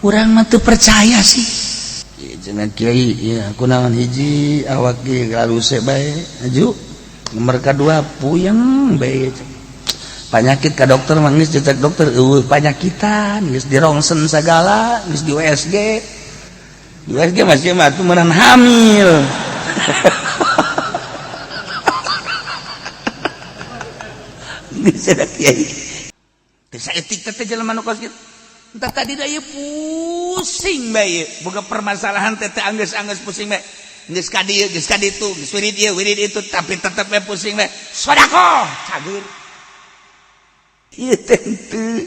Urang mah teu percaya sih. Cenah kiai, ya kunaon? Hiji, awak ge galuse bae aju. Nomor kadua, puyeng bae. Panyakit ka dokter mah geus ceuk dokter euweuh panyakitan, geus di rongsen sagala, geus di USG. Di USG masih mah atuh meunang hamil. Geus cenah kiai. Teu saeutik teh jelema nu kos kitu. Entah tadi da ieu pusing bae, boga permasalahan teh teh anggeus-anggeus pusing bae. Geus ka dieu, geus ka ditu, geus wirid ieu, wirid itu, tapi tetep bae pusing bae. Sodakoh cager. Ieu teh teu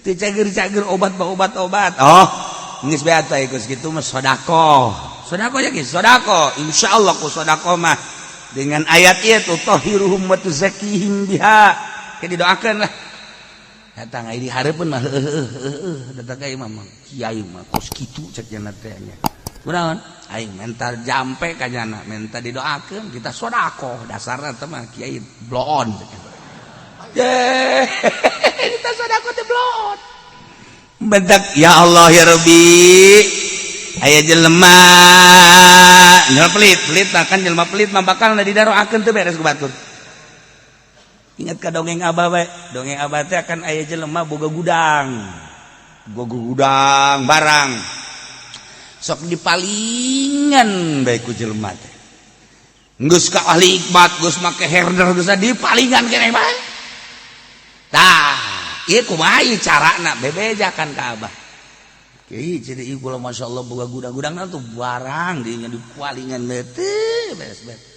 teu cager-cager obat mah obat-obat. Oh, geus bae atuh geus kitu mah sodakoh. Sodakoh ya geus sodakoh. Insyaallah ku sodakoh mah dengan ayat ieu tutahhiruhum wa tuzakkihim biha. Ke didoakeun lah. Datang ai di hareupeun mah heueuh heueuh datang ka imam kiai mah kos kitu cek cenah teh nya. Kunaon? Aing mental jampe ka nyana, minta didoakeun kita sodakoh dasarna teh mah kiai bloon cek. Ye, kita sodakoh teh bloon. Bentak ya Allah ya Rabbi. Aya jelema jelema pelit, pelit mah kan jelema pelit mah bakal didaroakeun teu beres ku batur. Ingat ka dongeng abah bae, dongeng abah teh akan aya jelema boga gudang. Boga gudang barang. Sok dipalingan bae ku jelema teh. Geus ka ahli ikbat, geus make herder, geus dipalingan keneh bae. Tah, ieu kumaha ieu carana bebejakan ka abah. Kiai jadi ieu kula masyaallah boga gudang-gudangna tuh barang dinya dipalingan teh beres beres.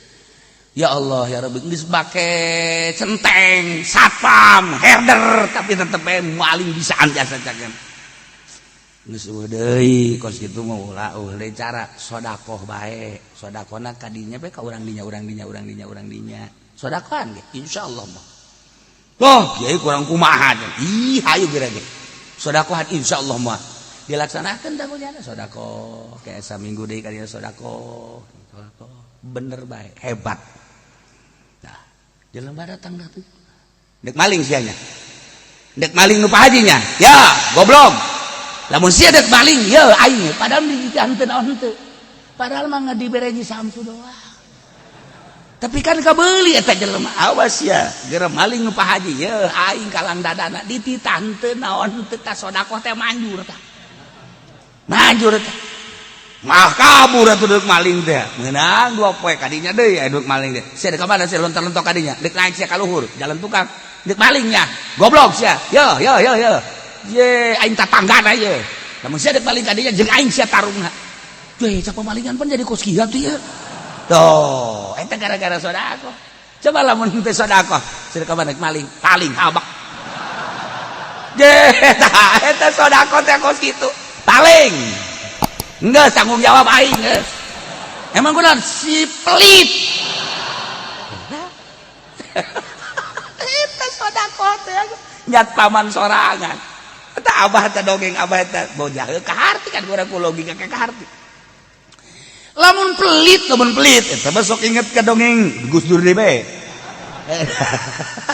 Ya Allah ya Rabbi, geus make centeng, satpam, herder, tapi tetep bae maling bisaan jasa cagen. Geus eueuh deui kos kitu mah ulah eueuh deui cara sodakoh bae. Sodakohna ka dinya bae ka urang dinya, urang dinya, urang dinya, urang dinya. Sodakohan ge insyaallah mah. Oh, kiai kurang kumaha. Ih, hayu geura ge. Sodakohan insyaallah mah. Dilaksanakeun tah kunyana sodakoh. Kayak saminggu deui ka dinya sodakoh. Sodakoh. Bener bae, hebat. Nah, jelema datang dah tuh. Dek maling sianya. Dek maling nu Pak Hajinya. Ya, goblok. Lamun sia dek maling, ya aing padahal di henteu naon henteu. Padahal mah dibere Samsu doang. Tapi kan kabeuli eta jelema, awas ya, geura maling nu Pak Haji, ya aing kalang dadana dititah henteu naon henteu tah sodakoh teh manjur tah. Manjur tah. Mah kabur atuh deuk maling teh. Meunang dua poe kadinya deui aya deuk maling teh. Sia deuk ka mana sia lontar-lontok kadinya? Deuk naik sia ka luhur, jalan tukang. Deuk malingnya. Goblok sia. Yo yo yo yo. Ye aing tatanggana ye. Lamun sia deuk maling kadinya jeung aing sia tarungna. Weh, cak pemalingan pan jadi kos kieu tuh ya. Tuh, eta gara-gara sodakoh. Coba lamun teu sodakoh, sia deuk ka mana maling, paling habak. Ye, eta sodakoh teh kos kitu. Paling. Enggak tanggung jawab aing geus. Emang kunaon si pelit. Eta sodakoh teh nyat paman sorangan. Eta abah teh dongeng abah teh bojah kaharti kan urang ku logika ka kaharti. Lamun pelit eta mah sok inget ka dongeng Gus Dur deui bae.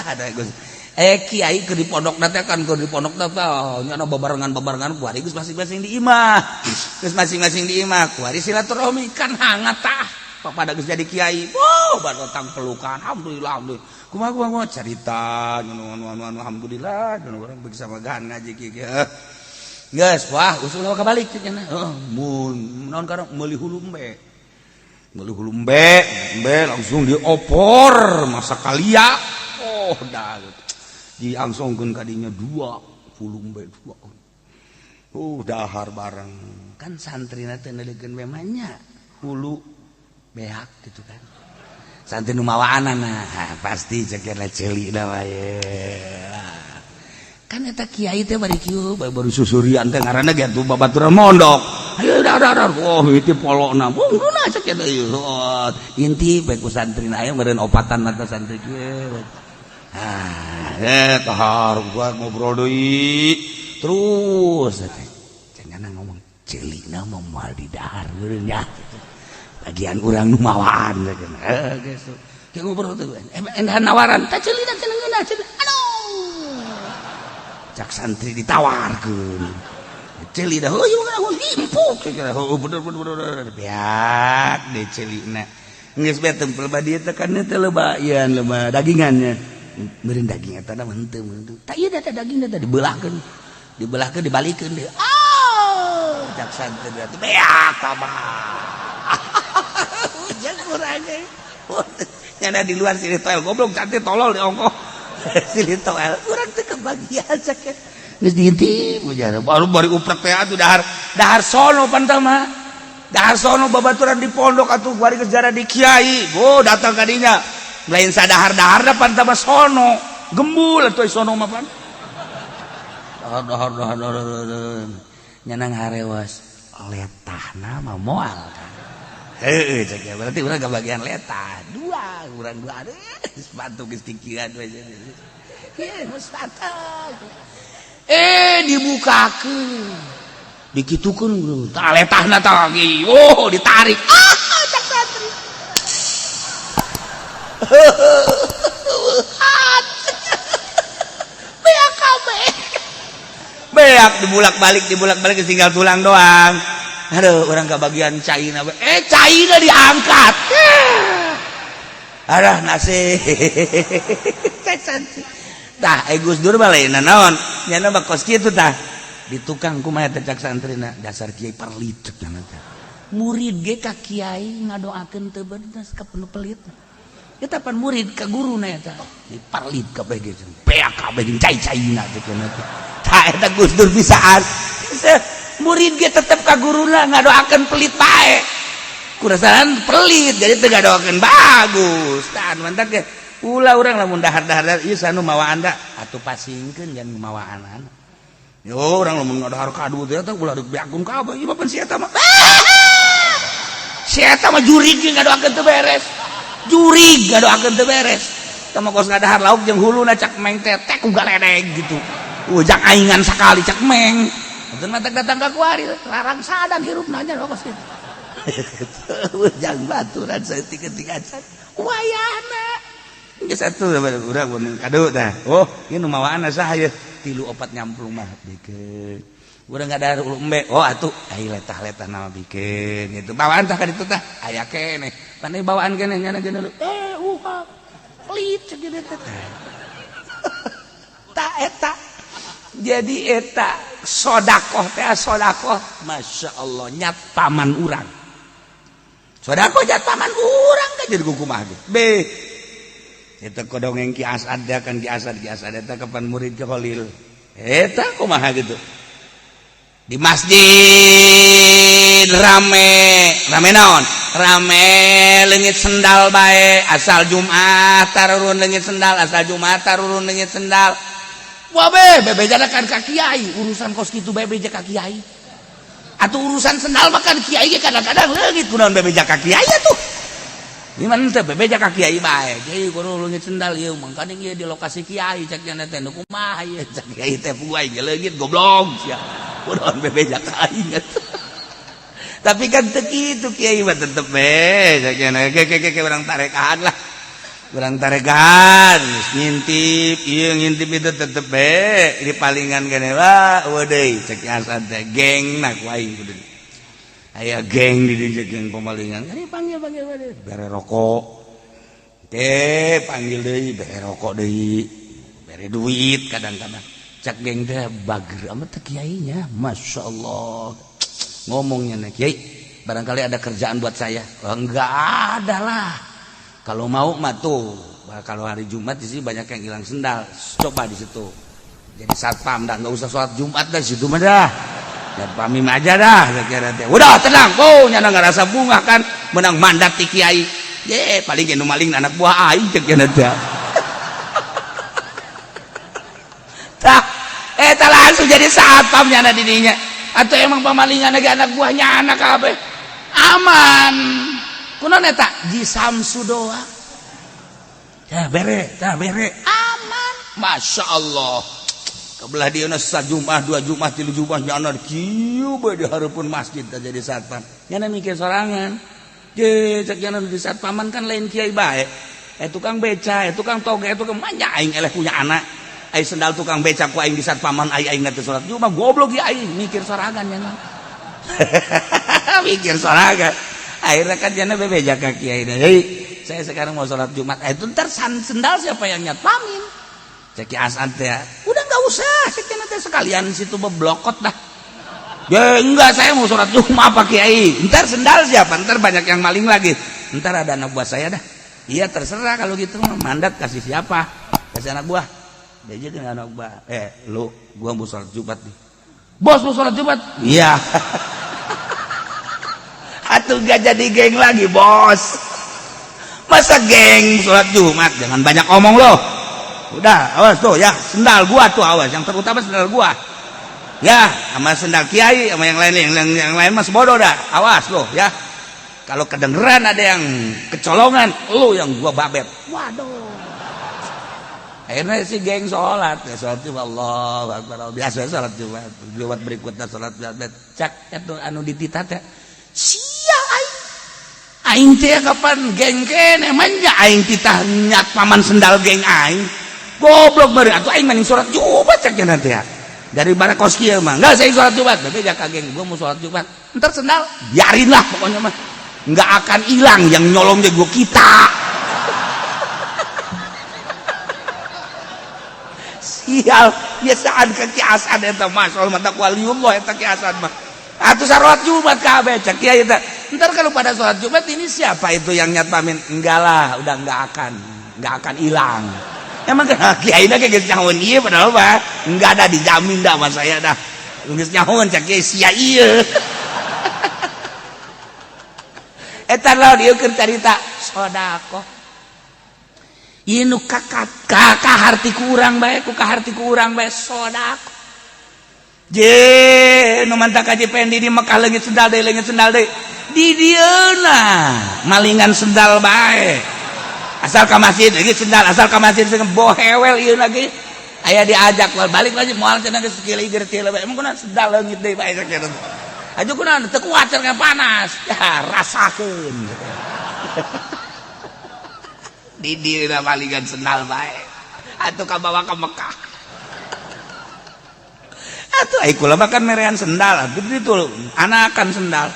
Ada Gus. Kiai keur di pondok teh kan keur di pondok teh nya babarengan-babarengan kuari geus masing-masing di imah. Geus masing-masing di imah kuari silaturahmi kan hangat tah. Pada geus jadi kiai. Wow, batang pelukan. Alhamdulillah, alhamdulillah. Kumaha kumaha kumaha carita anu anu anu anu alhamdulillah anu urang begitu sama gahan ngaji kieu. Geus, wah usul kabalik cenah. Heeh, mun naon karena meuli hulu embe. Meuli hulu embe, embe langsung diopor masak kalia. Oh, dah diangsongkeun kadinya dua hulu embe dua. Oh, dahar bareng. Kan santrina teh neulekeun we mah nya hulu beak gitu kan. Santri nu mawaanana, pasti cek ceuli da wae. Kan eta kiai teh bari kieu baru susurian teh ngaranna ge atuh babaturan mondok. Ayo dah dah dah. Oh, itu polokna. Bungkuna cek eta ieu. Oh, inti bae ku santrina aya meureun opatan mata santri kieu. Ah, tahar gua ngobrol deui. Terus teh cenah ngomong ceulina mah moal di dahar meureun nya. Bagian urang nu mawaan cenah. Heuh geus. Kayak ngobrol tuh. Endah nawaran tah ceulina cenah ngeunah cenah. Aduh. Cak santri ditawarkeun. Ceuli dah heuh empuk oh bener bener beak deh ceulina. Geus bae tempel ba dieu teh kan teh loba ieu loba dagingannya. Meureun daging eta mah henteu henteu. Tah ieu teh daging teh dibelahkeun. Dibelahkeun dibalikeun deui. Ah, cak santri teh beak tambah. Hujan kurang ge. Nyana di luar sini toel goblok cantik tolol di ongkoh. Sini toel urang teh kebagian sakit. Geus diintip hujan. Baru bari uprek teh atuh dahar dahar sono pan mah. Dahar sono babaturan di pondok atuh bari geus jara di kiai. Oh datang ka dinya. Lain sadahar-dahar pan mah sono. Gembul atuh sono mah pan. Dahar dahar dahar dahar. Nyanang harewas letahna mah moal. Heeh cek ya berarti urang kebagian letah. Dua urang dua aduh sepatu geus kikieuan we. Ieu sepatu. Dibukakeun. Dikitukeun tah letahna tah lagi. Oh, ditarik. Ah, cak santri. Beak kabeh. Beak dibulak-balik tinggal tulang doang. Aduh, orang kebagian caina. Caina diangkat. Aduh, nasib. Cak santri. Tah, Gus Dur mah lain naon? Nyana mah kos kitu tah. Di tukang kumaha teh cak santrina dasar kiai perlit cenah teh. Murid ge ka kiai ngadoakeun teu bener ka penuh pelit. Eta pan murid ka guruna eta. Di parlit kabeh ge beak kabeh jeung cai-caina teh cenah teh. Tah eta Gus Dur bisaan. Murid ge tetep ka guruna ngadoakeun pelit bae. Kurasaran pelit jadi teu ngadoakeun bagus. Tah mantak ge ulah urang lamun dahar-dahar ieu sanu mawaan da atuh pasingkeun jangan mawaan. Yo urang lamun ngadahar kadu teh ulah dibeakkeun kabeh ieu mah pan si eta mah. Si eta mah jurig ge ngadoakeun teu beres. Jurig ngadoakeun teu beres. Tah mah kos ngadahar lauk jeung huluna cak meng teh teh ku galedeg gitu. Ujang aingan sakali cak meng. Atuh mah datang ka kuari larang sadan hirupna nya kos kitu. Ujang baturan saeutik-eutik acan. Wayahna geus atuh urang mun kadu tah. Oh, ieu nu mawaanna saha ieu? 3 4 nyamplung mah bikeun. Urang ngadahar ulu embe. Oh atuh ai letah-letah nama bikeun gitu. Bawaan tah ka ditu tah aya keneh. Pan bawaan keneh nyana geuna pelit cek gitu teh. Ta eta. Jadi eta sodakoh teh sodakoh Masya Allah nyat paman urang. Sodakoh nyat paman urang kan jadi kumaha ge. Be eta kodongeng Ki Asad kan Ki Asad eta kapan murid Ki Khalil eta kumaha gitu di masjid rame rame naon rame leungit sendal bae asal Jumat tarurun leungit sendal asal Jumat tarurun leungit sendal wah be bebejana kan ka kiai urusan kos kitu bebeja ka kiai atuh urusan sendal mah kan kiai ge kadang-kadang leungit kunaon bebeja ka kiai atuh gimana teh bebeja ka kiai bae kiai kudu leungit sendal ieu mangkaning ieu di lokasi kiai cek nya teh nu kumaha ieu cek kiai teh puai ge leungit goblok sia kunaon bebeja ka aing atuh tapi kan teu kitu kiai mah tetep be cek nya ke ke ke urang tarekan lah urang tarekan ngintip ieu ngintip itu tetep be di palingan kene wah eueuh deui cek Asad teh geng na ku aing kudu aya geng di dieu geng pemalingan ini panggil panggil bere rokok oke panggil deui bere rokok deui bere duit kadang-kadang cak geng teh bager amat teh kiainya Masya Allah ngomongnya nih kiai barangkali ada kerjaan buat saya. Oh, enggak ada lah kalau mau mah tuh kalau hari Jumat di sini banyak yang hilang sendal coba di situ jadi satpam dah nggak usah sholat Jumat dah situ mah dah dan pamim aja dah kira teh udah tenang oh nyana ngerasa bunga kan menang mandat ti kiai ye paling nu maling anak buah aing cek nya teh tah eta langsung jadi satpam nyana didinya atau emang pamalingan lagi anak buahnya anak kabeh aman kunaon eta Ji Samsu doang tah bere aman Masya Allah kebelah dia sajumat dua Jumat tilu Jumat nyana kieu bae di hareupeun masjid teh jadi satpam nyana mikir sorangan je cek nyana di satpaman kan lain kiai bae tukang beca tukang toge tukang manja aing eleh punya anak Ai sendal tukang becak ku aing di satpaman, ai aing teh salat Jumat goblok ya, aing mikir sorangan nya. Mikir sorangan. Akhirnya kan jana bebeja ka kiai. Jadi saya sekarang mau sholat Jumat. Eh, itu ntar sendal siapa yang nyatpamin? Cek Ki Asad teh. Udah nggak usah, cek nanti sekalian situ beblokot dah. Ya enggak, saya mau sholat Jumat, Pak Kiai. Ntar sendal siapa? Ntar banyak yang maling lagi. Ntar ada anak buah saya dah. Iya, terserah kalau gitu, mandat kasih siapa? Kasih anak buah. Dia aja anak buah. Eh, lu, gua mau sholat Jumat nih. Bos mau sholat Jumat? Iya. Atuh gak jadi geng lagi, bos. Masa geng sholat Jumat? Jangan banyak omong loh. Udah, awas tuh ya, sendal gua tuh awas. Yang terutama sendal gua. Ya, sama sendal kiai, sama yang lain, yang lain mas bodoh dah. Awas loh ya. Kalau kedengeran ada yang kecolongan, lu yang gua babet. Waduh. Akhirnya si geng sholat, ya sholat Jumat, Allah Akbar, biasa sholat Jumat. Jumat berikutnya sholat Jumat. Cak itu anu dititah teh. Sia aing. Aing teh kapan geng kene manja aing titah nyat paman sendal geng aing. Goblok bari atuh aing mending sholat Jumat cak nanti ya. Dari barakos kieu mah enggak, saya sholat Jumat. Bebeja ka geng, gua mau sholat Jumat. Ntar sendal biarin lah pokoknya mah. Enggak akan hilang, yang nyolong gua kita. Sial, biasaan ke Ki Asad eta mah, soal mata waliullah eta Ki Asad mah. Atuh salat Jumat kabeh cek kiai eta. Ntar kalau pada sholat Jumat ini siapa itu yang nyatpamin? Enggak lah, udah enggak akan hilang. Emang kiai na geus nyahoan ieu, padahal mah enggak ada dijamin dah sama saya dah. Geus nyahoan cek kiai sia ieu. Eta lawan ieu keur carita sedekah. Ieu nu kakat kaharti ku urang bae, ku kaharti ku urang bae sedekah. Je nu mantak Haji Pendi di Mekah leungit sendal deui, leungit sendal deui. Di dieuna malingan sendal bae. Asal ka masjid leungit sendal, asal ka masjid bohewel ieu lagi. Aya diajak balik lagi moal cenah geus kieu teu bae. Emang kunaon sendal leungit deui bae sakitu. Aju kunaon teu kuat cenah panas. Ya rasakeun. Di dieuna malingan sendal bae. Atuh kabawa ka Mekah. Atuh ai kula mah kan merean sendal, atuh itu anakan sendal.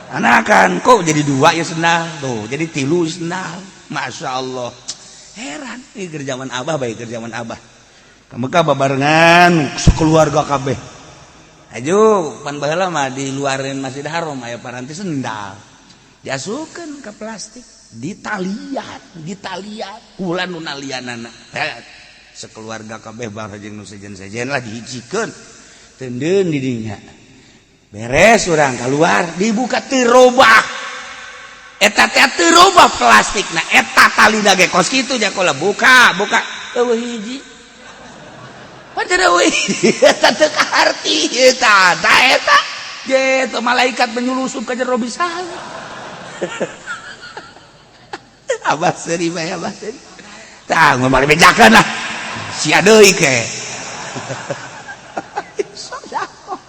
Anakan kok jadi dua ya sendal tuh, jadi tilu sendal. Masya Allah. Heran, ini keur zaman abah bae, keur zaman abah. Ka Mekah babarengan sekeluarga kabeh. Aju pan baheula mah di luarin Masjid Haram aya paranti sendal. Diasupkeun ke plastik, ditalian, ditalian, kula nu nalianana. Sekeluarga kabeh bareng jeung nu sejen-sejen lah dihijikeun. Tendeun di dinya. Beres urang keluar, dibuka teu robah. Eta teh teu robah plastikna, eta talina ge kos kitu jakola buka, buka eueuh hiji. Pan eueuh hiji, eta teu kaharti eta, tah eta. Ge malaikat menyulusup ka jero bisa. Abah seuri bae, abah seuri. Tah ngomong bejakeun lah. Sia deui ke. Sedekah.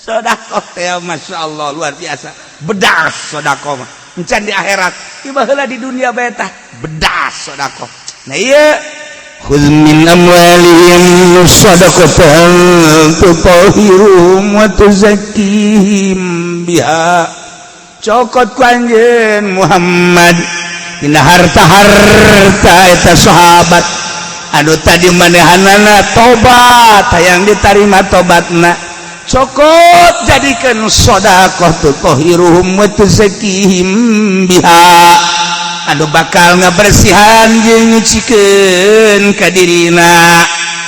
Sedekah teh Masya Allah luar biasa. Bedas sedekah mah. Encan di akhirat, ieu baheula di dunia bae tah bedas sedekah. Nah ieu Khudz min amwalihim shadaqatan tutahhiruhum wa tuzakkihim biha. Cokot ku anjeun Muhammad dina harta-harta eta sahabat anu tadi manehanana tobat, hayang ditarima tobatna, cokot jadikan sedekah tutahhiruhum wa tuzakkihim biha, anu bakal ngabersihan jeung nyucikeun ka dirina.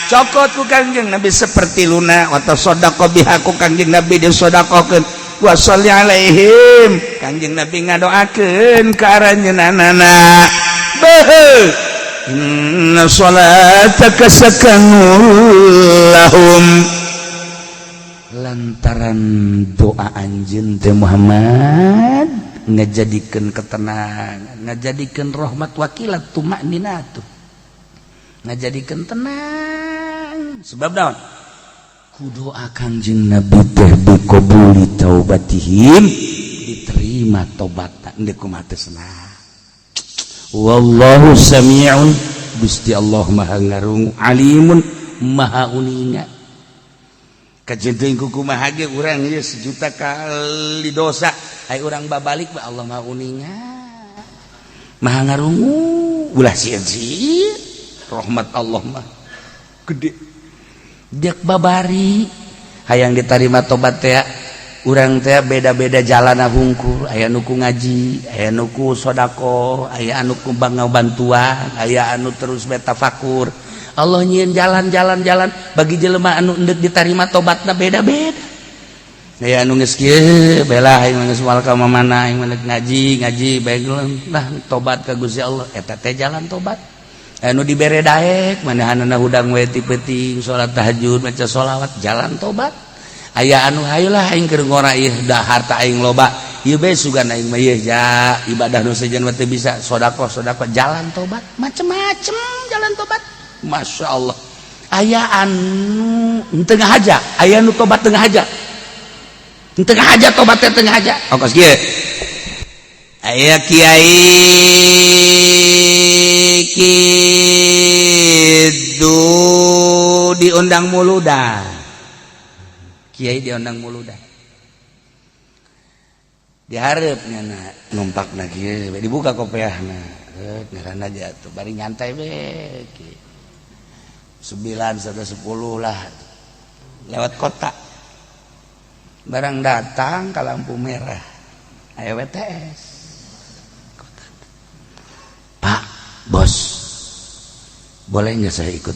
Cokot ku Kangjeng Nabi seperti luna atau sedekah biha, ku Kangjeng Nabi disedekahkeun, wa sholli alaihim, Kangjeng Nabi ngadoakeun ka aranjeunana. Beuh, Inna salataka sakanul lahum. Lantaran doa anjeun teh Muhammad ngajadikeun ketenangan, ngajadikeun rahmat, wakilat tumakninatu, ngajadikeun tenang. Sebab naon? Ku doa Kangjeng Nabi teh biqabuli taubatihim, diterima tobatna. Endek kumaha teu senang? Wallahu sami'un Gusti Allah Maha ngarungu, alimun maha uninga. Kajenting kumaha ge urang ieu sejuta kali dosa, ai urang babalik ba Allah Maha uninga, Maha ngarungu. Ulah sieun-sieun, rahmat Allah mah gede. Dek babari hayang ditarima tobat teh urang teh beda-beda jalan hungkul, aya nu ku ngaji, aya nu ku sodako, aya anu ku bangga bantuan, aya anu terus betafakur. Allah nyieun jalan-jalan jalan bagi jelema anu endek ditarima tobatna beda-beda. Aya anu geus kieu bela aing geus moal ka mana, aing mah ngaji ngaji bae lah tobat ka Gusti Allah, eta teh jalan tobat. Anu dibere daek manehanana hudang we ti peuting salat tahajud maca sholawat, jalan tobat. Aya anu hayulah aing keur ngora ieu da harta aing loba ieu bae sugan aing mah ieu ja ibadah nu sejen mah teu bisa, sedekah sedekah, jalan tobat macem-macem jalan tobat. Masya Allah, aya anu tengah aja, aya anu tobat tengah aja, tengah aja tobat teh tengah aja. Oh, kos kieu aya kiai kitu diundang muludan, kiai diundang muludan, diharapnya na numpak na kieu dibuka kopiahna, ngaranna aja tuh bari nyantai be 9 sampai 10 lah lewat kota, barang datang ke lampu merah aya WTS. Pak bos, boleh nggak saya ikut?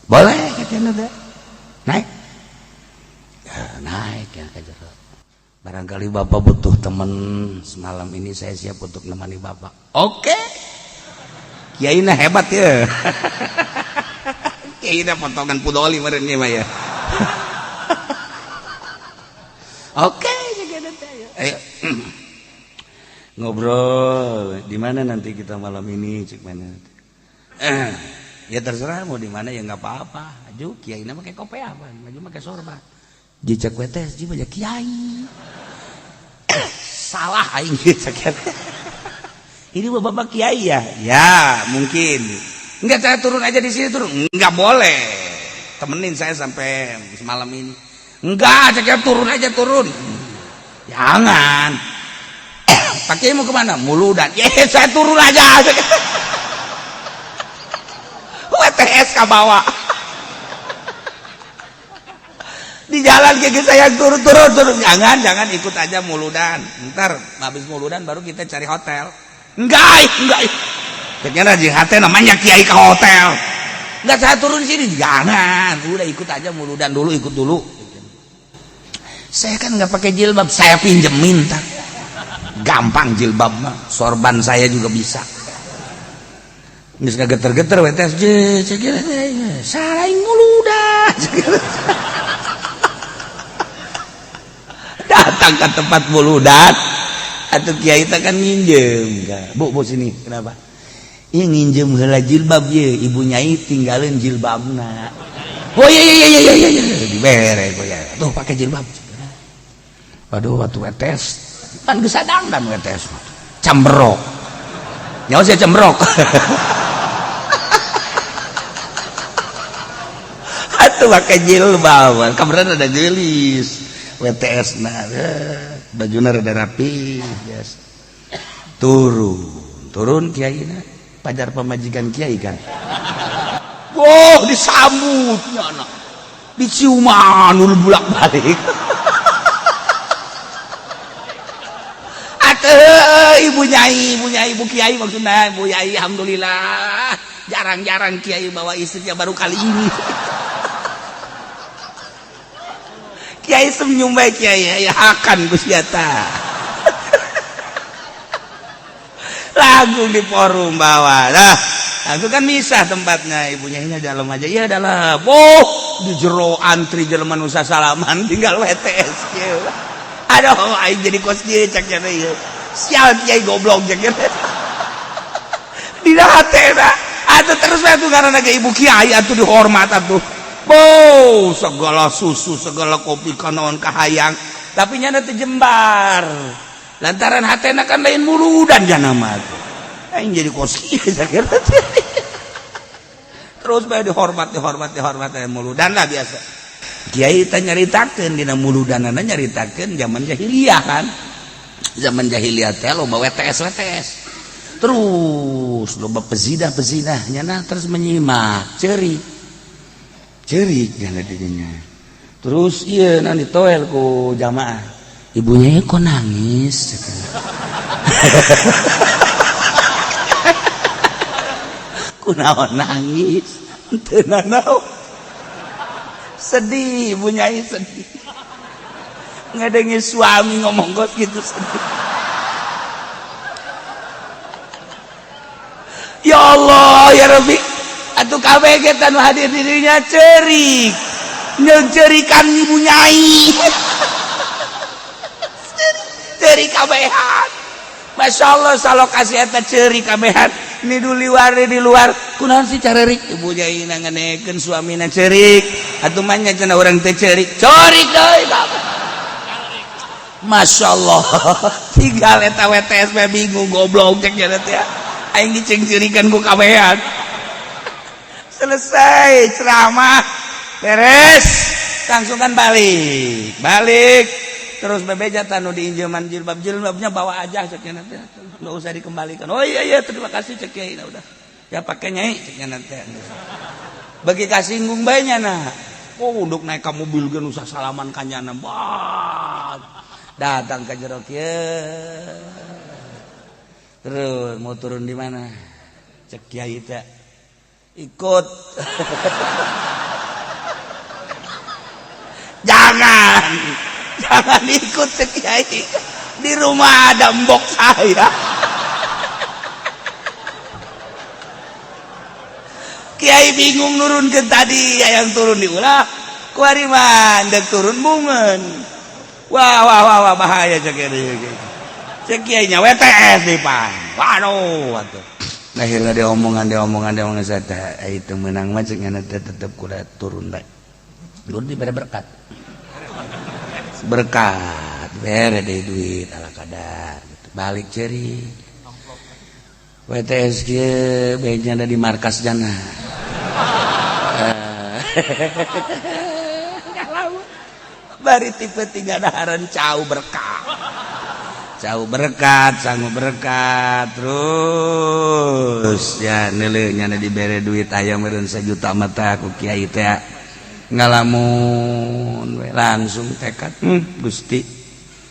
Boleh katanya. Naik ya, naik ya ke jero. Barangkali bapak butuh teman semalam ini, saya siap untuk nemani bapak. Oke, kiai nah hebat ya. Kiai nah potongan pudoli meureun mah ya. Oke, ayo ngobrol di mana nanti kita malam ini, cik mana? Ya terserah mau di mana ya nggak apa-apa. Aju kiai nama pakai kopi apa? Maju pakai sorban. Jicak WTS ji banyak kiai. Salah aing cek. Ini bapak kiai ya? Ya, mungkin. Enggak, saya turun aja di sini turun. Enggak boleh. Temenin saya sampai semalam ini. Enggak, cek turun aja turun. Jangan. Pak Kiai mau kemana? Muludan. Ya, saya turun aja. WTS ka bawa. Di jalan kayak saya turun turun turun. Jangan, jangan ikut aja muludan. Ntar habis muludan baru kita cari hotel. Enggak, enggak. Ternyata di hati namanya kiai ke hotel. Enggak, saya turun sini. Jangan, udah ikut aja muludan dulu, ikut dulu. Saya kan nggak pakai jilbab, saya pinjemin ntar. Gampang jilbab mah, sorban saya juga bisa. Geus geter-geter WTS salah muludan. Datang ke tempat muludan, atau kiai teh kan nginjem. Bu, bu sini, kenapa? Iya nginjem heula jilbab ye, ibu nyai tinggalin jilbabna. Oh iya iya iya iya iya, dibere ya. Tuh pakai jilbab. Waduh, waktu WTS kan geus sadang dan WTS camberok. Nyawa saya cembrok. Atuh pakai jilbab, kemarin ada gelis WTS nah, bajuna rada rapi, yes. Turun, turun kiai na, pajar pamajikan kiai kan. Wah, disambutnya anak. Diciuman ul bolak-balik. Atuh ibu nyai, ibu nyai, ibu kiai maksudnya, ibu nyai alhamdulillah. Jarang-jarang kiai bawa istrinya, baru kali ini. Kiai senyum baik kiai, ya akan Gusti eta. Lagu di forum bawah. Nah, aku kan misah tempatnya, ibunya ini dalam aja. Iya dalam. Oh, di jero antri jelema nu salaman tinggal WTS kieu. Aduh, aing jadi kos kieu cak cenah ieu. Sial kiai goblok cak cenah. Dina hatena. Atuh terus we atuh karena ge ibu kiai atuh dihormat atuh. Oh, segala susu, segala kopi kanaon kahayang, tapi nyana teu jembar. Lantaran hatena kan lain muludan jana mah. Aing jadi kos kieu sakira. Terus bae dihormat dihormat dihormat muludan lah biasa. Kiai teh nyaritakeun dina muludanana, nyaritakeun zaman jahiliyah kan. Zaman jahiliyah teh loba WTS WTS. Terus loba pezinah-pezinah nyana terus menyimak, ceurik. Ceurik nyana didinya. Terus iya nanti ditoel ku jamaah. Ibunya kok nangis? Kunaon nangis? Teu nanaon. Sedih, ibu nyai sedih. Ngadengi suami ngomong kos gitu sedih. Ya Allah, ya Rabbi. Atuh kabeh ge nu hadir dirinya ceurik. Nyeungceurikan ibu nyai. Ceurik kabehan. Masya Allah salokasi eta ceurik kabehan. Ni luar di luar. Kunaon sih carerik? Ibu nyai nanganekeun suamina ceurik. Atuh mah nya cenah urang teh ceurik. Ceurik deui kabeh. Masya Allah. Tinggal eta WTS bae bingung goblok cek nya teh. Aing dicengcirikan ku kabehan. Selesai ceramah beres langsung kan balik balik terus bebeja tanu diinjeman jilbab, jilbabnya bawa aja cek nya nanti, nggak usah dikembalikan. Oh iya iya terima kasih cek kiai, nah, udah ya pakai nyai cek nya nanti. Bagi kasinggung bae nya nah. Oh untuk naik ke mobil ge usah salaman kanyana. Bah datang ke jero kieu. Terus mau turun di mana? Cek kiai teh ikut. Jangan, jangan ikut cek kiai. Di rumah ada mbok saya. Kiai bingung nurun ke tadi, yang turun di ulah. Kuari mah ndek turun bungeun. Wah wah wah wah bahaya cek kiai. Cek kiainya WTS di pan. Waduh atuh. Akhirnya dia omongan saya itu menang mah cek nya tetep kuda turun bae. Turun dibere berkat. Berkat bere deh duit ala kadar gitu. Balik ceri. WTS kieu beja ada di markas jana. Bari tipe 3 daharan cau berkat. Cau berkat, sanggup berkat terus ya neuleuh nyana dibere duit hayang meureun sajuta mata ku kiai teh ngalamun we langsung tekad Gusti